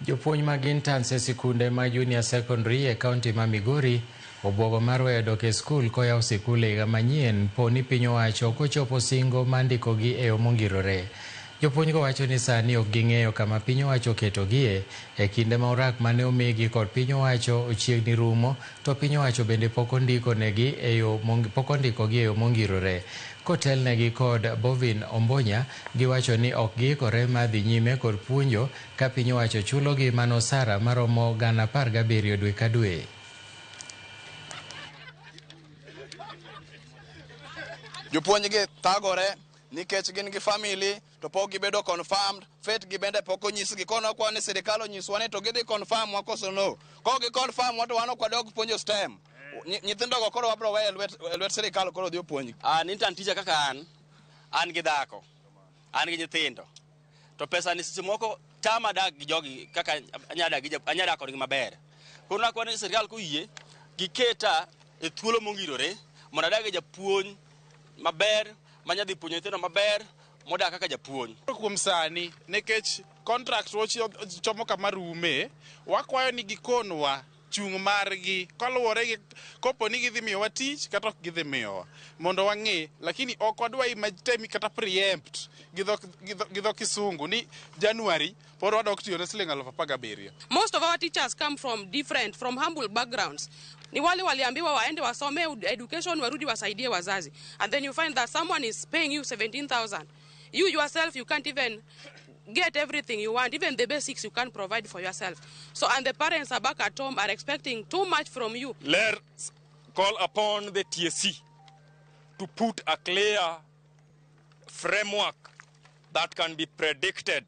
Jopuonj mag interns e sikunde ma junior secondary e kaunti ma Migori obwogo mar weyo dok e skul koyaw sikul e higa manyien po ni piny owacho ok ochopo singo mar ndikogi e yo mongirore. Jopuonjgo wacho ni sani ok ging'eyo kama piny owacho oketogie e kinde ma orak mane omigi kod piny owacho ochiegni rumo to piny owacho bende pok ondiko negi e yo pok ondikogi e yo mongirore. Kotelnegi kod Bovin Ombonya giwacho ni ok giikore mar dhi nyime kod puonjo ka piny owacho chulogi mana osara maromo 17,000 dwe ka dwe. Jopuonj gi thagore nikech gin gi family to pok gibedo confirmed, fate gi bende pok onyisgi. Kono wakwayo ni sirikal onyiswa ni to gidhi confirm wa koso no. Kok gi confirm wa to wan ok wadog puonjo STEM. Nyithindo go koro wabro weyo e lwet sirikal koro odhi opuonjgi. An intern teacher kaka an, an gi dhako, an gi nyithindo. To pesa ni seche moko tama dak gi jogi kaka anya dak kodgi maber. Koro nakwayo ni sirikal koyie giketa e thuolo mongirore mondo adag e japuonj maber manya dhi puonjo nyithindo maber modak kaka japuonj. Kuom sani nikech contract chomo kama rume, wakwayo ni gikonwa chung' margi kaluwore gi kopo ni gidhi miyowa tich kata ok gidhi miyowa mondo wang'e, lakini ok wadwa temi kata preempt gi dho kisungu ni January pod wadok tiyo ne siling 17,000. Most of our teachers come from different, from humble backgrounds. Ni wale waliambiwa waende wasome education warudi wasaidie wazazi. And then you find that someone is paying you 17,000. You yourself, you can't even get everything you want, even the basics you can't provide for yourself. And the parents are back at home are expecting too much from you. Let's call upon the TSC to put a clear framework that can be predicted,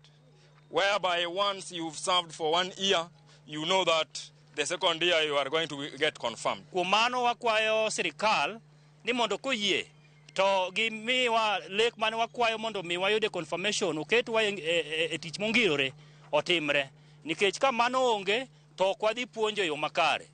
whereby once you've served for 1 year, you know that the second year you are going to get confirmed. Kuom mano wakwayo sirikal ni mondo koyie to gimiwa lek mane wakwayo mondo mi wayude confirmation, oketwa e tich mongirore otimre, nikech ka mano onge to ok wadhi puonjo e yo makare.